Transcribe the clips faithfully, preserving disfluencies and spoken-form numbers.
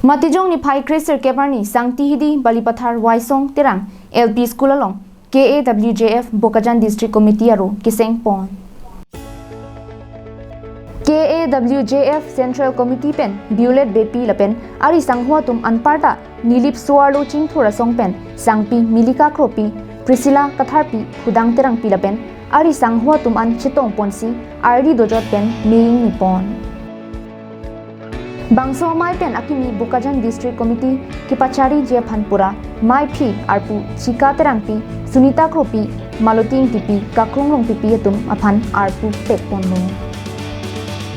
Matijong niphai kre sirkep arni Sangti Hidi Balipathar Waisong Terang L P School along K A W J F Bokajan District Committee aro keseng pon. K A W J F Central Committee pen Violet Beypi lapen ari sangho atum anparta Nilip Soarlo Chingthur asong pen sangpi Milika Kropi, Priscilla Katharpi, Hudang Terangpi lapen ari sangho atum an chetong ponsi ardi dojot pen meying ni pon. Bangso amei pen akimi Bokajan District Committee kepachariji aphan pura meiphi arpu Chika Terangpi, Sunita Kropi, Maloti Ingtipi, Kakrung Rongpipi atum aphan arpu pek ponlo.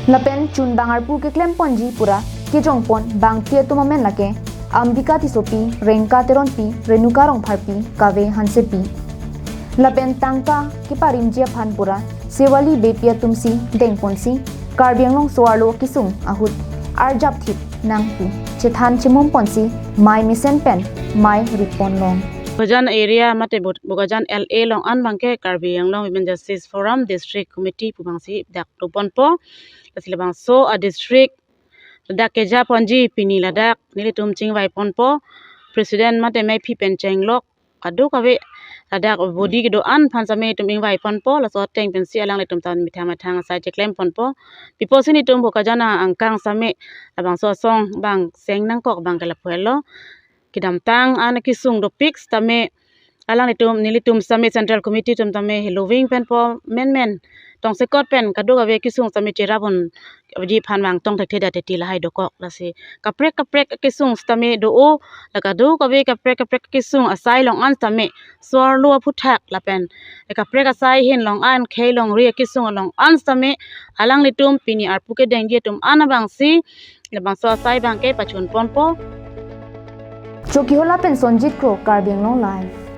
Lapen chunbang arpu keklem ponji pura kejong pon bangpi atum amen lake Ambika Tissopi, Rengka Teronpi, Renuka Rongpharpi, Kave Hansepi. Lapen tangka keparimji aphan pura Sewali Beypi atumsi dengponsi Karbi Anglong Soarlo kesung ahut arjap thip nangpu chethan chemum ponsi mei mesen pen mei rip ponlong. Bokajan area mate Bo-, Bokajan L A along an abangke Karbi Anglong Women Justice Forum District Committee pu abangsi dak do ponpo. Lasi labangso a district ladak keja ponji pini ladak nelitum chingvai ponpo. President mate meiphi pen chenglok kadokave ladak body kedo-an aphan sitame itum ingvai ponpo, laso ateng pensi alanglitum ta methang methang asai cheklem ponpo. Pi apotsi nelitum Bokajan angkang sitame labangso asong abang seng nangkok abangke lapu helo. Kedamtang an kesung dopik sitame alanglitum, nelitum sitame Central Committee atum tame heloving penpo menmen. Tongsekot pen kadokave kesung sitame cherap ponji aphan vangtong thekthedet titi lahai dokok. Lasi kaprek kaprek kesung sitame do-o, la kadokave kaprek kaprek kesung asai along an sitame Soarlo aphuthak lapen kaprek asai ahin along an khei longri kesung along an sitame alanglitum pini arpu kedengji atum an abangsi labangso asai abangke pachun ponpo. Chokihola pen Sonjit Kro, Karbi Anglong Live.